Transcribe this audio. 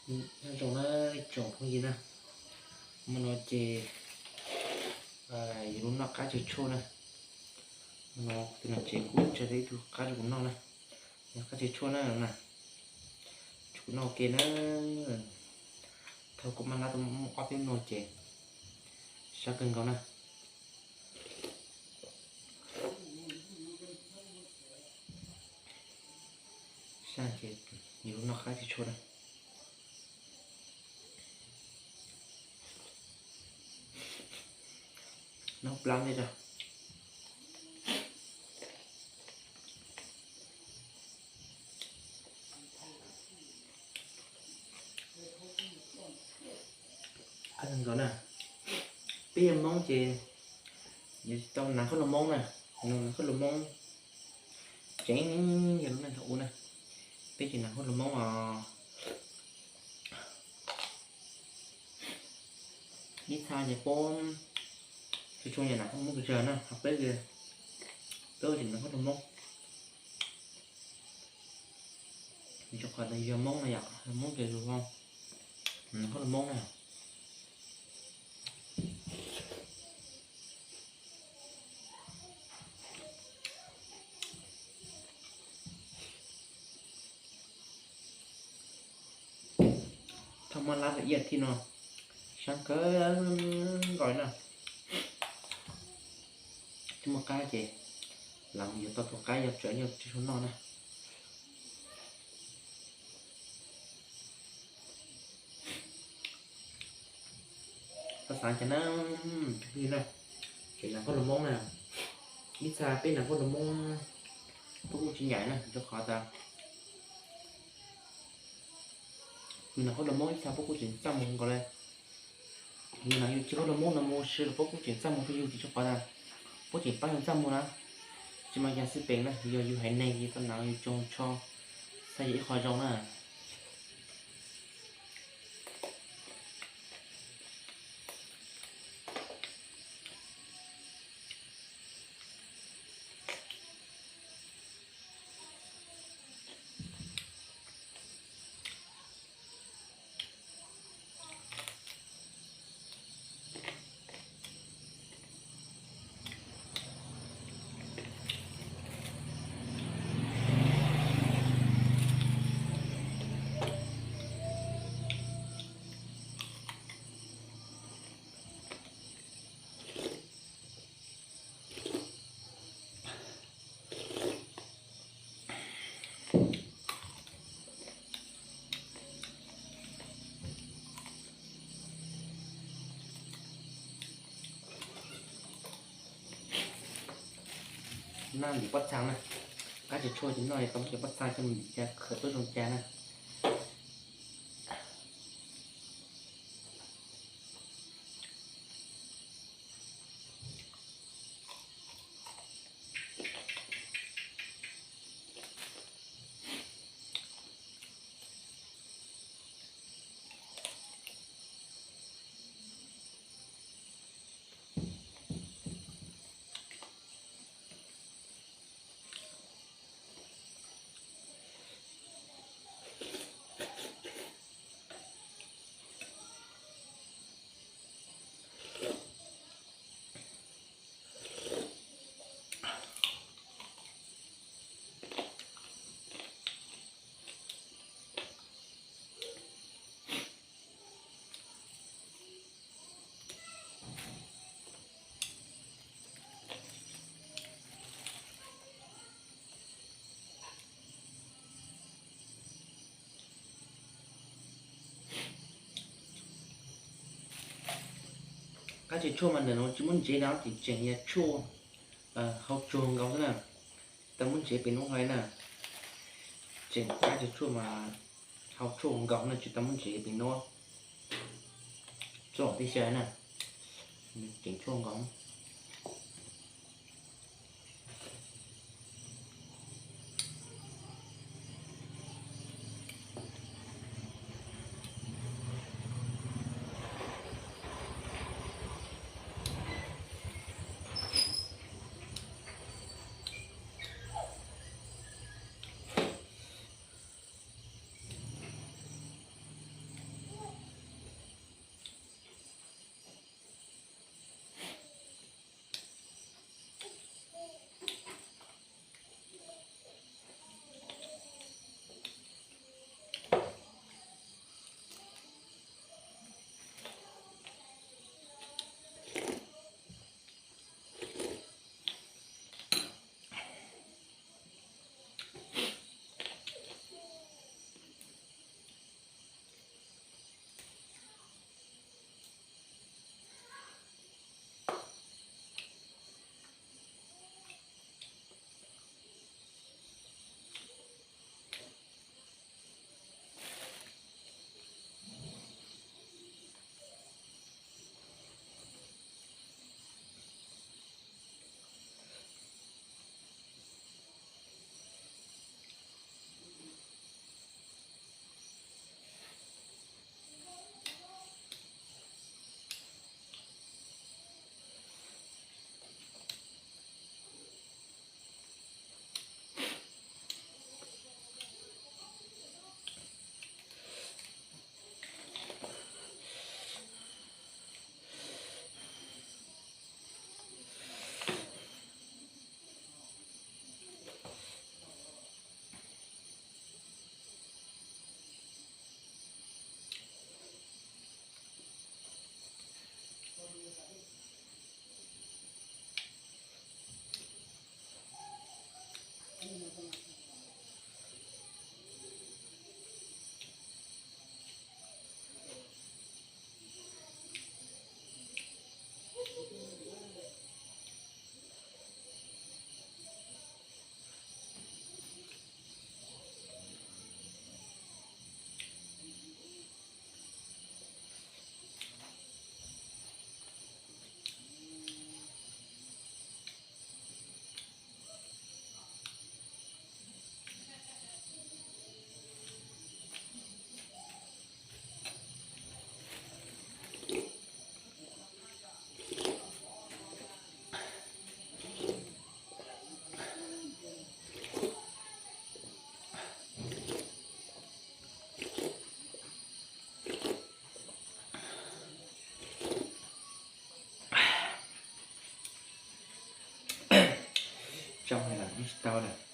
Nyob zoo na ib tsoom phooj ywg na, hmo no ces yuav los noj qab tshua na. Hmo no tus niam tsev kuj tsa tau ib tug qab rau kuv noj na. Yog qab tshua na, na, tso kuv noj ua ke na. Thaum kuv maj lab tau muaj ob peb nub ces sab kawg nkaus na. Sab ces yuav los noj qab tshua na. Noj plab ntej tso. Qab kawg nkaus na. Peb yog Hmoob ces yuav tau hnav khaub hlab Hmoob na. Hnav khaub hlab Hmoob tseem yog lub neej thaum ub na. Peb ces hnav khaub hlab Hmoob os. Ib txha ces puab tsuas tsuas yog hnav khaub hlab Hmoob pes tsawg na, ho peb, peb ua tseem hnav khaub hlab Hmoob. Vim rau qhov tias yog Hmoob na yom, yog Hmoob ces yus hnav khaub hlab Hmoob na. Thaum maj lab tau ib as thiv no, sab kawg nkaus na. Twb muaj qab ces lam yuav tau tus qab yog tseem yog tsis tshua noj na. Pab xaav cas na, na, ces hnav khaub hlab Hmoob na, ib txha peb hnav khaub hlab Hmoob puab kuj tsis nyaim na, rau qhov tas yus hnav khaub hlab Hmoob ib txha puab kuj tseem txaj muag nkaus li. Yus hnav yus txiv khaub hlab Hmoob no mus ua si los puab kuj tseem txaj muag rau yus, vim rau qhov tas puab tseem pab yus txaj muag na. Tsis mas yog xij peem na, yog yus haiv neeg ces tau hnav yus tsoos tsho, xav yog ib qho zoo na. Noj ntim pob txha na, qab tsis tshua ces noj tau cov pob txha coj mus ntim cas khawm tuab zoo cas na. Qab tsis tshua mas ntawm no tsis muaj ntsev na, tseem tseem yog tshuaj hau tsuag nkaus xwb na. Tsis tau muaj ntsev pem nuav hlo na. Tseem qab tsis tshua mas hau tshuaj nkaus na, tsis tau muaj ntsev pem nuav. Txoj tib xya na, tseem tshuaj nkaus. coj li lawm yeej tsis tau lawm.